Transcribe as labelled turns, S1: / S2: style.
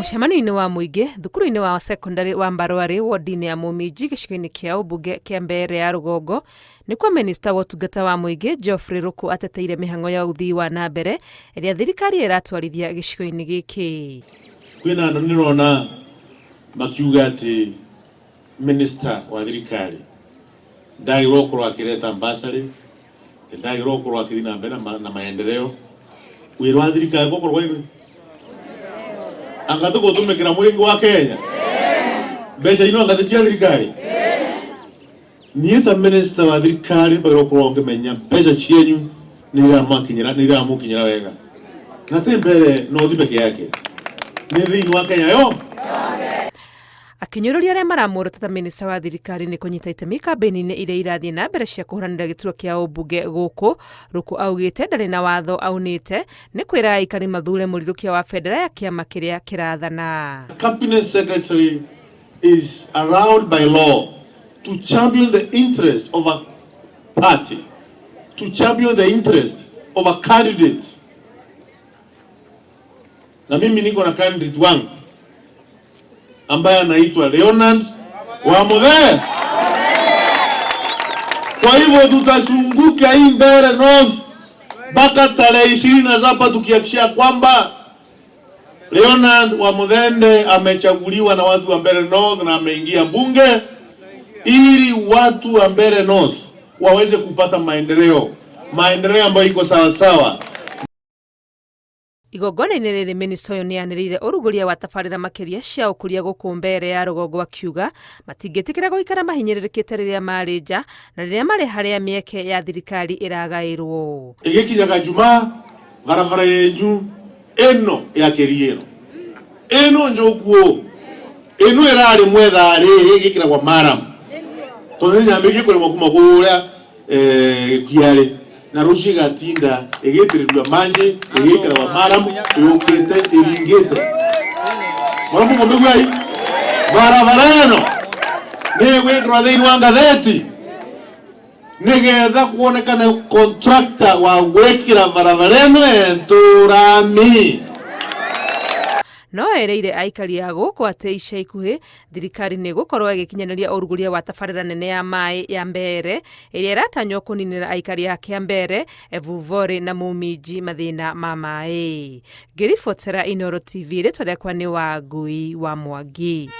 S1: Mũcemanio-inĩ wa mũingĩ thukuru-inĩ wa cekondarĩ wa Mbarwarĩ wodi-inĩ ya Mũminji gĩcigo-inĩ kĩa ũmbunge kĩa Mbeere ya Rũgongo nĩkuo minista wa ũtungata wa mũingĩ Geoffrey Ruku ateteire mĩhang'o ya ũthii wa na mbere ĩrĩa thirikari ĩratwarithia gĩcigo-inĩ gĩkĩ.
S2: Kwĩna andũ nĩrona makiuga atĩ minister wa thirikari ndagĩrĩirwo gũkorwo akĩreta bursary, ndagĩrĩirwo gũkorwo akĩthiĩ na mbere na maendeleo. Wĩra wa thirikari gũkorwo kwa anga tũgũtũmĩkĩra mũingĩ wa Kenya mbeca ino anga ti cia thirikari. Niĩ ta minister wa thirikari mbagĩrĩirwo gũkorwo ngĩmenya mbeca cienyu nĩ iramakinyĩra nĩ iramũkinyĩra wega na ti mbere no thi peke yake nĩ thĩinĩ wa Kenya yo.
S1: Akĩnyũrũria arĩa maramuorota ta minista wa thirikari nĩ kũnyita itemi kambĩini-inĩ iria irathiĩ na mbere cia kũhũranĩra gĩturwa kĩa ũmbunge gũkũ, Ruku augĩte ndarĩ na watho aunĩte nĩ kwĩra aikari mathure mũrirũkia wa bendera ya kĩama kĩrĩa kĩrathana.
S2: Cabinet Secretary is allowed by law to champion the interest of a party, to champion the interest of a candidate. Na mimi niko na candidate wangu ambaye anaitwa Leonard Wamuthe. Kwa hivyo tutazunguka hii Mbeere North mpaka tarehe 27 tukihakikisha kwamba Leonard Wamuthende amechaguliwa na watu wa Mbeere North na ameingia bunge ili watu wa Mbeere North waweze kupata maendeleo, maendeleo ambayo iko sawa sawa.
S1: Igongona-inĩ rĩrĩ minista ũyũ nĩanĩrĩire ũrugũria wa tabarĩra makĩria cia ũkũria gũkũ Mbeere ya rũgongo akiuga matingĩtĩkĩra gũikara mahinyĩrĩrĩkĩte rĩrĩa marĩ nja na rĩrĩa marĩ harĩa mĩeke ya thirikari ĩragaĩrwo.
S2: Ĩgĩkinyaga Jumaa barabara yenyu ĩno ya kĩriĩro ĩno njokuo ĩno ĩrarĩ mwetha rĩrĩ ĩgĩkĩragwo maram tondũ nĩ nyambĩrĩrie kũrĩmwo kuma kũrĩa gĩkiarĩ na rũciũ ĩgatinda ĩgĩitĩrĩrio manjĩ ĩgĩkĩragwo maram yũkĩte ĩringĩte mũromũgo mĩguai barabara ĩno nĩ ĩgwĩkĩrwo thĩinĩ wa ngathĩti nĩgetha kuonekane contractor wa gwĩkĩra barabara ĩno ĩtũrami.
S1: No erĩire aikari a gũkũ atĩ ica ikuhĩ thirikari nĩ ĩgũkorwo ĩgĩkinyanĩria ũrugũria wa tabarĩra nene ya maĩ ya Mbeere ĩrĩa ĩratanywo kũninĩra aikari a Kĩambeere, Evuvori na Mũminji mathĩna ma maĩ. Ngĩribotera Inooro TV rĩtwa rĩakwa nĩ Wangui wa Mwangi.